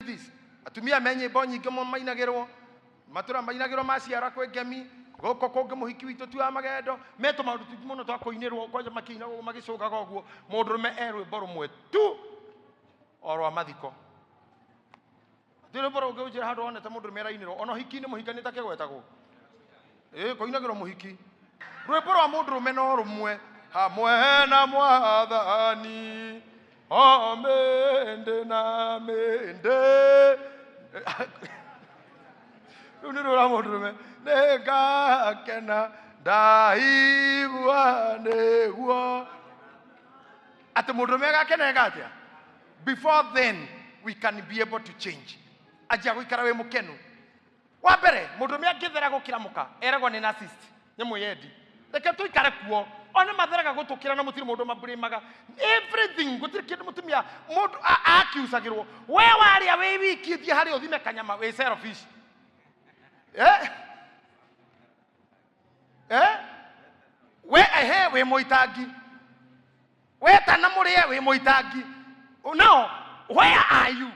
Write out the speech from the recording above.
this, atumia me nyĩmbo nyingĩ mũno mainagĩrwo matũra, mainagĩrwo maciara kwĩ ngemi gũkũ kũngĩ, mũhiki witũ tu wa magendo me tũmaũndũ tũingĩ mũno twa kũinĩrwo kwanja makĩina magĩcũgaga ũguo. Mũndũrũme e rwĩmbo rũmwe tu, o rwa mathiko. Ti rwĩmbo rũngĩ ũnjĩra handũ wonete mũndũrũme arainĩrwo ona ũhiki-inĩ, mũhikani takĩgwetagwo ĩ kũinagĩrwo mũhiki. Rwĩmbo rwa mũndũrũme no rũmwe, hamwe na Mwathani o mĩndĩ na mĩndĩ. Rĩu nĩ rwĩra mũndũrũme nĩngakena ndaigua nĩguo atĩ mũndũrũme agakenega atĩa. Before then we can be able to change, anjia gũikara wĩ mũkenu. Wa mbere, mũndũrũme angĩthera gũkĩra mũka eragwo nĩ narcissist, nĩ mwĩyendi. Reke tũikare kuo, ona matheraga gũtũkĩra na mũtirĩ mũndũ mablĩmaga everything. Gũtirĩ kĩndũ mũtumia mũndũ akiusagĩrwo. We warĩa wĩ wiki, thiĩ harĩa ũthime kanyama, wĩ selfish, eh? Eh? We ehe wĩ mũitangi, wetana mũrĩe wĩ mũitangi. Now where are you?